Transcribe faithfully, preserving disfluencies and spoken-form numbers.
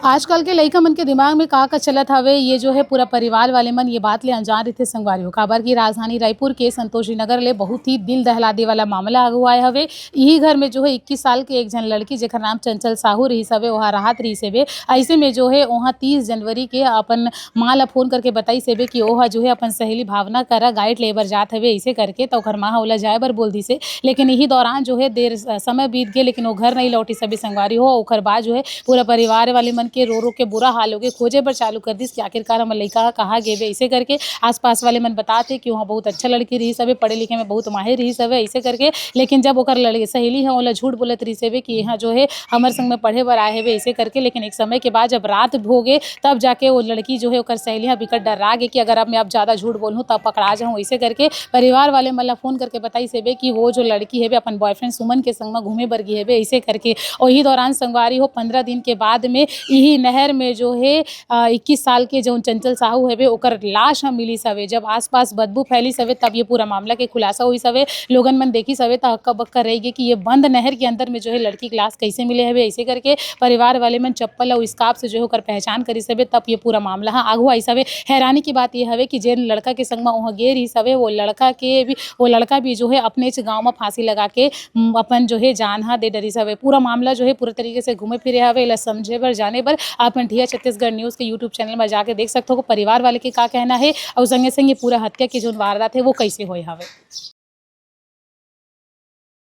आजकल के लइका मन के दिमाग में का का चलत हवे, ये जो है पूरा परिवार वाले मन ये बात ले अनजान रहिथे संगवारी हो। काबर कि राजधानी रायपुर के संतोषी नगर ले बहुत ही दिल दहला दे वाला मामला आगू आए हवे। इही घर में जो है इक्कीस साल के एक झन लड़की, जेकर नाम चंचल साहू रहिस हवे, ओहा राहत रहिस हवे। ऐसे में जो है ओहा तीस जनवरी के अपन माँ ला फोन करके बताइस हवे कि ओहा जो है अपन सहेली भावना करा गाइड ले बर जात हवे, ऐसे करके। त ओकर माँ ह ओला जाए बर बोल दिस हे। लेकिन इही दौरान जो है देर स-, समय बीत गे, लेकिन वो घर नहीं लौटिस हवे संगवारी हो। ओकर बाद जो है पूरा परिवार वाले मन के रो रो के बुरा हाल हो गए, खोजे बर चालू कर दिस कि आखिरकार हमर लइका ह कहाँ गे बे, ऐसे करके। आसपास वाले मन बतात हे कि वहाँ बहुत अच्छा लड़की रहिस हवे, पढ़े लिखे में बहुत माहिर रहिस हवे, ऐसे करके। लेकिन जब ओकर लड़-, सहेली है ओला झूठ बोलत रहिस हवे कि यहाँ जो है हमर संग में पढ़े बर आए हवे, ऐसे करके। लेकिन एक समय के बाद जब रात हो गे, तब जाके वो लड़की जो है ओकर सहेली ह बिकट डर्रा गे कि अगर अब मैं अब ज़्यादा झूठ बोलूँ तब पकड़ा जाऊँ, ऐसे करके। परिवार वाले मन ला फोन करके बताइस हवे कि वो जो लड़की हवे अपन बॉयफ्रेंड सुमन के संग में घूमे बर गे हवे, ऐसे करके। वही दौरान संगवारी हो, पंद्रह दिन के बाद में इही नहर में जो है अ, इक्कीस साल के जौन चंचल साहू हवे ओकर लाश ह मिलिस हवे। जब आसपास बदबू फैलिस हवे तब ये पूरा मामला के खुलासा होइस हवे। लोगन मन देखिस हवे त हक्का बक्का रह गे कि ये बंद नहर के अंदर में जो है लड़की के लाश कैसे मिले हवे, ऐसे करके। परिवार वाले मन चप्पल अउ स्कार्फ से जो है ओकर पहचान करिस हवे, तब ये पूरा मामला ह आगू आइस हवे। हैरानी की बात ये हवे कि जेन लड़का के संग म ओह गे रिहिस हवे, वो लड़का के भी, वो लड़का भी जो है अपनेच गाँव म फांसी लगा के, उम, अपन जो है जान ह दे डरिस हवे। पूरा मामला जो है पूरा तरीके से घूमे फिरे हवे। एला समझे बर, जाने बर आप मन ठिया छत्तीसगढ़ न्यूज़ के YouTube चैनल म जाके देख सकथो कि परिवार वाले के का कहना है और संगे संगे पूरा हत्या के जोन वारदात है वो कैसे होए हवे।